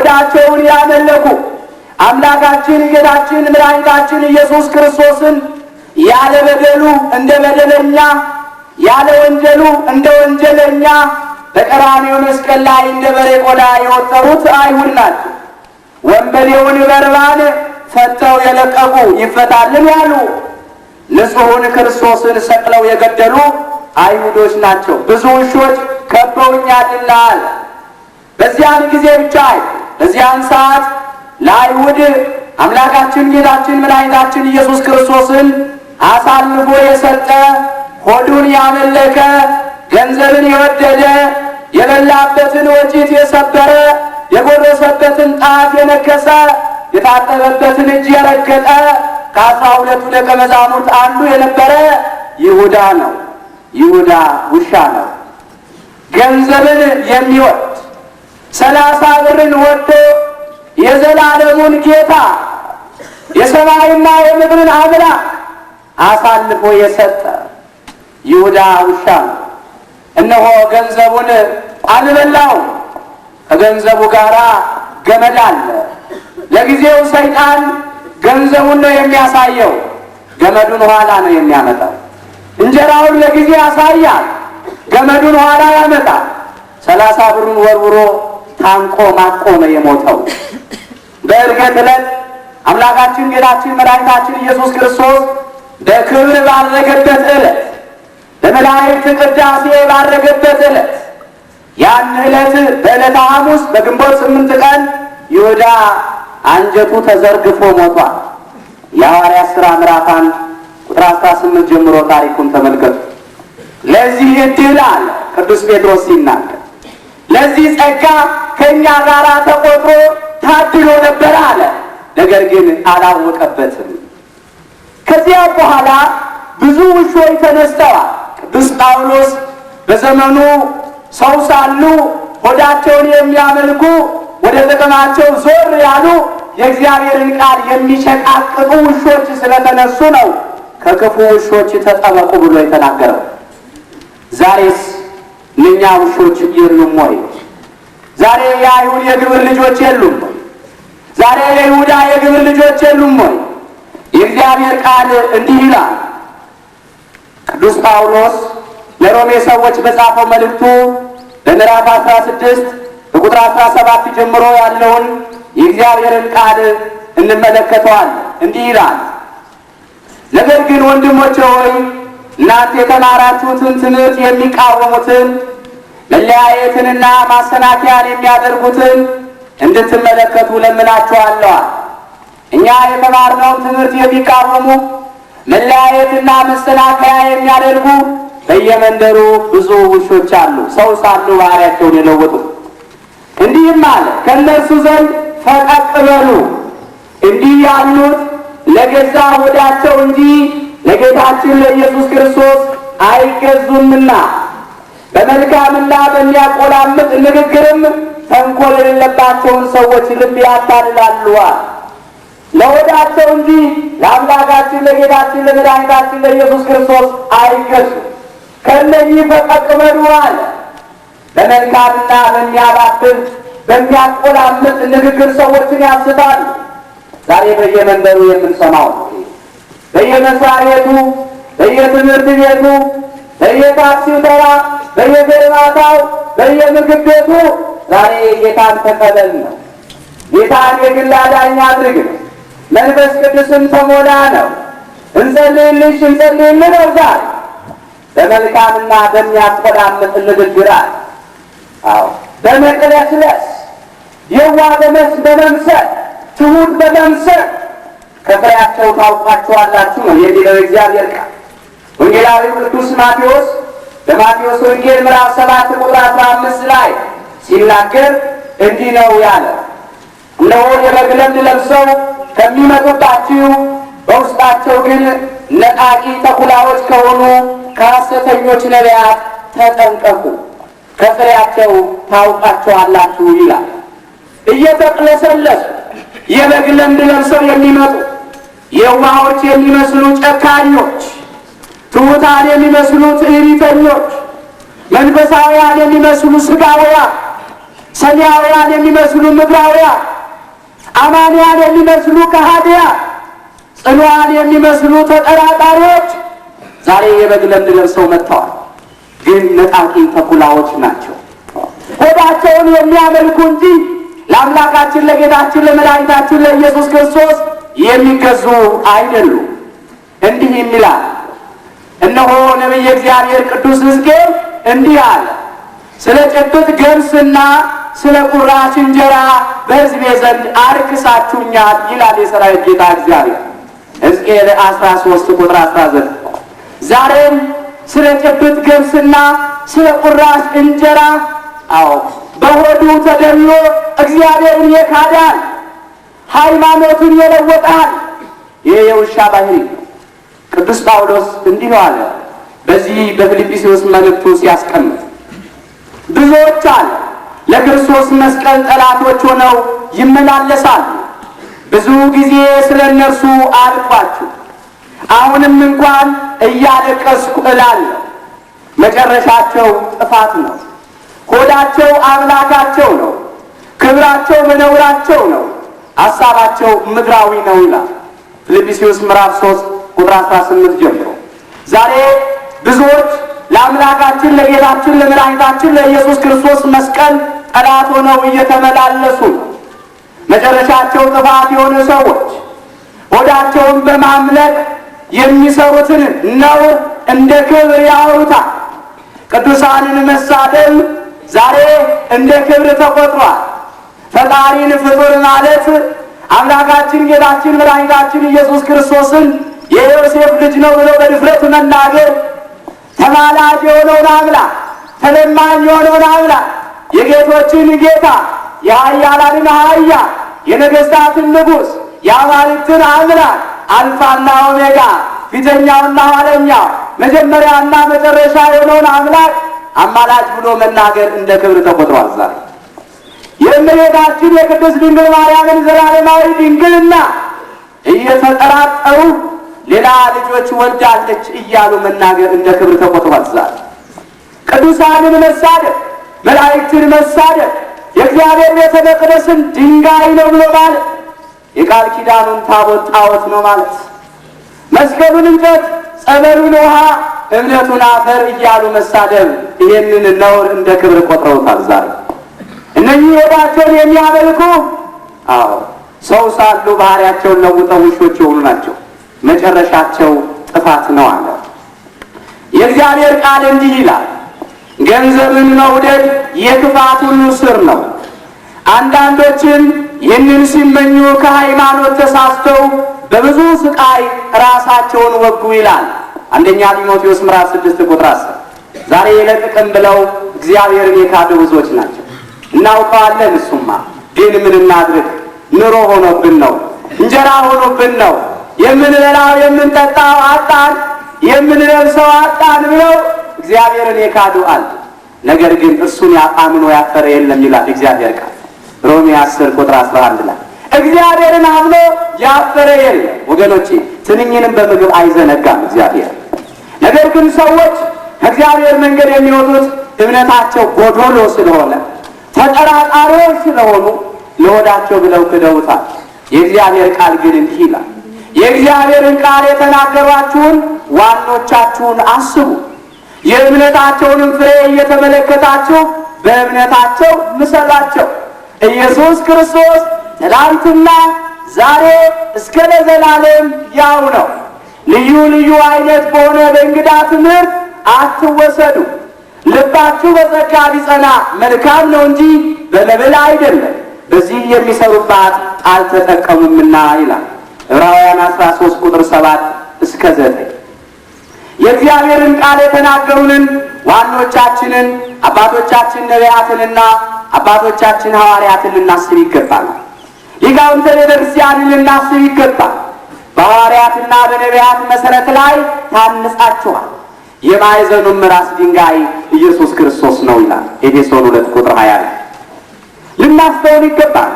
ሆዳቸውን ያመለኩ አምላካችን ጌታችን መድኃኒታችን ኢየሱስ ክርስቶስን ያለ በደሉ እንደ በደለኛ ያለ ወንጀሉ እንደ ወንጀለኛ በቀራንዮ መስቀል ላይ እንደ በሬ ቆዳ የወጠሩት አይሁድ ናቸው። ወንበዴውን በርባን ፈተው የለቀቁ ይፈታልን ያሉ ንጹሑን ክርስቶስን ሰቅለው የገደሉ አይሁዶች ናቸው። ብዙ ውሾች ከበውኛልና አለ። በዚያን ጊዜ ብቻ በዚያን ሰዓት ለአይሁድ አምላካችን ጌታችን መድኃኒታችን ኢየሱስ ክርስቶስን አሳልፎ የሰጠ ሆዱን ያመለከ ገንዘብን የወደደ የበላበትን ወጭት የሰበረ የጎረሰበትን ጣት የነከሰ የታጠበበትን እጅ የረገጠ ከ12ቱ ደቀ መዛሙርት አንዱ የነበረ ይሁዳ ነው። ይሁዳ ውሻ ነው። ገንዘብን የሚወድ 30 ብርን ወዶ የዘላለሙን ጌታ የሰማይና የምድርን አምላክ አሳልፎ የሰጠ ይሁዳ ውሻ ነው። እነሆ ገንዘቡን አልበላውም። ከገንዘቡ ጋር ገመድ አለ። ለጊዜው ሰይጣን ገንዘቡን ነው የሚያሳየው፣ ገመዱን ኋላ ነው የሚያመጣው። እንጀራውን ለጊዜ ያሳያል፣ ገመዱን ኋላ ያመጣል። 30 ብሩን ወርውሮ ታንቆ ማቆ ነው የሞተው። በዕርገት ዕለት አምላካችን ጌታችን መድኃኒታችን ኢየሱስ ክርስቶስ በክብር ባረገበት ዕለት፣ በመላእክት ቅዳሴ ባረገበት ዕለት፣ ያን ዕለት በዕለተ ሐሙስ በግንቦት 8 ቀን ይሁዳ አንጀቱ ተዘርግፎ ሞቷል። የሐዋርያት ሥራ ምዕራፍ 1 ቁጥር 18 ጀምሮ ታሪኩን ተመልከቱ። ለዚህ ዕድል አለ ቅዱስ ጴጥሮስ ሲናገር፣ ለዚህ ጸጋ ከኛ ጋር ተቆጥሮ ታድሎ ነበር አለ። ነገር ግን አላወቀበትም። ከዚያ በኋላ ብዙ ውሾች ተነስተዋል። ቅዱስ ጳውሎስ በዘመኑ ሰው ሳሉ ሆዳቸውን የሚያመልኩ ወደ ጥቅማቸው ዞር ያሉ የእግዚአብሔርን ቃል የሚሸቃቅጡ ውሾች ስለተነሱ ነው ከክፉ ውሾች ተጠበቁ ብሎ የተናገረው። ዛሬስ እነኛ ውሾች የሉም ወይ? ዛሬ የአይሁድ የግብር ልጆች የሉም ወይ? ዛሬ የይሁዳ የግብር ልጆች የሉም ወይ? የእግዚአብሔር ቃል እንዲህ ይላል። ቅዱስ ጳውሎስ ለሮሜ ሰዎች በጻፈው መልእክቱ በምዕራፍ 16 በቁጥር 17 ጀምሮ ያለውን የእግዚአብሔርን ቃል እንመለከተዋለን። እንዲህ ይላል፣ ነገር ግን ወንድሞቼ ሆይ እናንተ የተማራችሁትን ትምህርት የሚቃወሙትን መለያየትንና ማሰናከያን የሚያደርጉትን እንድትመለከቱ ለምናችኋለሁ። እኛ የተማርነውን ትምህርት የሚቃወሙ መለያየትና መሰናከያ የሚያደርጉ በየመንደሩ ብዙ ውሾች አሉ፣ ሰው ሳሉ ባህሪያቸውን የለወጡ። እንዲህም አለ፣ ከእነርሱ ዘንድ ፈቀቅ በሉ። እንዲህ ያሉት ለገዛ ሆዳቸው እንጂ ለጌታችን ለኢየሱስ ክርስቶስ አይገዙምና በመልካምና በሚያቆላምጥ ንግግርም ተንኮል የሌለባቸውን ሰዎች ልብ ያታልላሉ። ለሆዳቸው እንጂ ለአምላካችን ለጌታችን ለመድኃኒታችን ለኢየሱስ ክርስቶስ አይገዙም። ከእነኚህ ፈቀቅ በሉ አለ። በመልካምና በሚያባብል በሚያቆላምጥ ንግግር ሰዎችን ያስታሉ። ዛሬ በየመንደሩ የምንሰማው በየመስሪያ ቤቱ፣ በየትምህርት ቤቱ፣ በየታክሲው ተራ፣ በየፌርማታው፣ በየምግብ ቤቱ ዛሬ ጌታን ተቀበል ነው። ጌታን የግል አዳኝ አድርግ ነው። መንፈስ ቅዱስን ተሞላ ነው። እንጸልይልሽ እንጸልይልህ ነው። ዛሬ በመልካምና በሚያቆላምጥ ንግግር አለ። አዎ በመቅለስለስ የዋህ በመምሰል ትሁት በመምሰል ከፍሬያቸው ታውቋቸዋላችሁ ነው የሚለው እግዚአብሔር ቃል። ወንጌላዊው ቅዱስ ማቴዎስ በማቴዎስ ወንጌል ምዕራፍ 7 ቁጥር 15 ላይ ሲናገር እንዲህ ነው ያለ፣ እነሆ የበግ ለምድ ለብሰው ከሚመጡባችሁ በውስጣቸው ግን ነጣቂ ተኩላዎች ከሆኑ ከሐሰተኞች ነቢያት ተጠንቀቁ፣ ከፍሬያቸው ታውቋቸዋላችሁ ይላል። እየተቅለሰለሱ የበግ ለምድ ለብሰው የሚመጡ የዋሆች የሚመስሉ ጨካኞች፣ ትሑታን የሚመስሉ ትዕቢተኞች፣ መንፈሳውያን የሚመስሉ ስጋውያን፣ ሰማያውያን የሚመስሉ ምድራውያን፣ አማንያን የሚመስሉ ከሃዲያን፣ ጽኑዓን የሚመስሉ ተጠራጣሪዎች ዛሬ የበግ ለምድ ለብሰው መጥተዋል። ግን ነጣቂ ተኩላዎች ናቸው። ሆዳቸውን የሚያመልኩ እንጂ ለአምላካችን ለጌታችን ለመድኃኒታችን ለኢየሱስ ክርስቶስ የሚገዙ አይደሉም። እንዲህ ይላል፣ እነሆ ነቢየ እግዚአብሔር ቅዱስ ሕዝቅኤል እንዲህ አለ፣ ስለ ጭብጥ ገብስና ስለ ቁራሽ እንጀራ በሕዝቤ ዘንድ አርክሳችሁኛል ይላል የሠራዊት ጌታ እግዚአብሔር። ሕዝቅኤል 13 ቁጥር 19። ዛሬም ስለ ጭብጥ ገብስና ስለ ቁራሽ እንጀራ አዎ በሆዱ ተደልሎ እግዚአብሔርን የካዳል፣ ሃይማኖቱን የለወጣል። ይህ የውሻ ባህሪ ነው። ቅዱስ ጳውሎስ እንዲህ አለ በዚህ በፊልጵስዩስ መልእክቱ ሲያስቀምጥ፣ ብዙዎች አለ ለክርስቶስ መስቀል ጠላቶች ሆነው ይመላለሳሉ። ብዙ ጊዜ ስለ እነርሱ አልኳችሁ፣ አሁንም እንኳን እያለቀስኩ እላለሁ። መጨረሻቸው ጥፋት ነው። ሆዳቸው አምላካቸው ነው፣ ክብራቸው መነውራቸው ነው፣ ሐሳባቸው ምድራዊ ነው ይላል ፊልጵስዩስ ምዕራፍ 3 ቁጥር 18 ጀምሮ። ዛሬ ብዙዎች ለአምላካችን ለጌታችን ለመድኃኒታችን ለኢየሱስ ክርስቶስ መስቀል ጠላት ሆነው እየተመላለሱ ነው። መጨረሻቸው ጥፋት የሆነ ሰዎች ሆዳቸውን በማምለክ የሚሰሩትን ነውር እንደ ክብር ያወሩታል። ቅዱሳንን መሳደብ ዛሬ እንደ ክብር ተቆጥሯል። ፈጣሪን ፍጡር ማለት፣ አምላካችን ጌታችን መድኃኒታችን ኢየሱስ ክርስቶስን የዮሴፍ ልጅ ነው ብሎ በድፍረት መናገር፣ ተማላጅ የሆነውን አምላክ፣ ተለማኝ የሆነውን አምላክ፣ የጌቶችን ጌታ፣ የኃያላንን ኃያል፣ የነገሥታትን ንጉሥ፣ የአማልክትን አምላክ፣ አልፋና ኦሜጋ፣ ፊተኛውና ኋለኛው፣ መጀመሪያና መጨረሻ የሆነውን አምላክ አማላጅ ብሎ መናገር እንደ ክብር ተቆጥሯል። ዛሬ የእመቤታችን የቅድስት ድንግል ማርያምን ዘላለማዊ ድንግልና እየተጠራጠሩ ሌላ ልጆች ወልዳለች እያሉ መናገር እንደ ክብር ተቆጥሯል። ዛሬ ቅዱሳንን መሳደብ፣ መላእክትን መሳደብ፣ የእግዚአብሔር ቤተ መቅደስን ድንጋይ ነው ብሎ ማለት፣ የቃል ኪዳኑን ታቦት ጣዖት ነው ማለት፣ መስቀሉን እንጨት፣ ጸበሉን ውሃ፣ እምነቱን አፈር እያሉ መሳደብ ይህንን ነውር እንደ ክብር ቆጥረውታል። ዛሬ እነኚህ ሆዳቸውን የሚያመልኩ አዎ ሰው ሳሉ ባህሪያቸውን ለውጠው ውሾች የሆኑ ናቸው። መጨረሻቸው ጥፋት ነው አለ። የእግዚአብሔር ቃል እንዲህ ይላል፣ ገንዘብን መውደድ የክፋት ሁሉ ስር ነው። አንዳንዶችን ይህንን ሲመኙ ከሃይማኖት ተሳስተው በብዙ ስቃይ ራሳቸውን ወጉ ይላል አንደኛ ጢሞቴዎስ ምዕራፍ 6 ቁጥር 10። ዛሬ ለጥቅም ብለው እግዚአብሔርን የካዱ ብዙዎች ናቸው። እናውቀዋለን። እሱማ ግን ምን እናድርግ? ኑሮ ሆኖብን ነው፣ እንጀራ ሆኖብን ነው። የምንበላው የምንጠጣው አጣን፣ የምንለብሰው አጣን ብለው እግዚአብሔርን የካዱ አሉ። ነገር ግን እርሱን አምኖ ያፈረ የለም ይላል እግዚአብሔር ቃል ሮሜ 10 ቁጥር 11 ላይ። እግዚአብሔርን አምኖ ያፈረ የለም። ወገኖቼ ትንኝንም በምግብ አይዘነጋም እግዚአብሔር። ነገር ግን ሰዎች ከእግዚአብሔር መንገድ የሚወጡት እምነታቸው ጎዶሎ ስለሆነ፣ ተጠራጣሪዎች ስለሆኑ ለሆዳቸው ብለው ክደውታል። የእግዚአብሔር ቃል ግን እንዲህ ይላል፣ የእግዚአብሔርን ቃል የተናገሯችሁን ዋኖቻችሁን አስቡ፣ የእምነታቸውንም ፍሬ እየተመለከታችሁ በእምነታቸው ምሰሏቸው። ኢየሱስ ክርስቶስ ትናንትና ዛሬ እስከ ለዘላለም ያው ነው። ልዩ ልዩ አይነት በሆነ በእንግዳ ትምህርት አትወሰዱ። ልባችሁ በጸጋ ቢጸና መልካም ነው እንጂ በመብል አይደለም፣ በዚህ የሚሰሩባት አልተጠቀሙምና ይላል ዕብራውያን 13 ቁጥር 7 እስከ 9። የእግዚአብሔርን ቃል የተናገሩንን ዋኖቻችንን አባቶቻችን ነቢያትንና አባቶቻችን ሐዋርያትን ልናስብ ይገባል። ሊቃውንተ ቤተ ክርስቲያንን ልናስብ ይገባል። በሐዋርያትና በነቢያት መሰረት ላይ ታንጻችኋል፣ የማዕዘኑም ራስ ድንጋይ ኢየሱስ ክርስቶስ ነው ይላል ኤፌሶን 2 ቁጥር 20 ላይ። ልናስተውል ይገባል።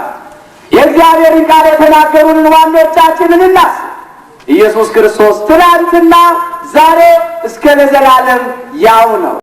የእግዚአብሔርን ቃል የተናገሩንን ዋኖቻችንን እናስብ። ኢየሱስ ክርስቶስ ትናንትና ዛሬ እስከ ለዘላለም ያው ነው።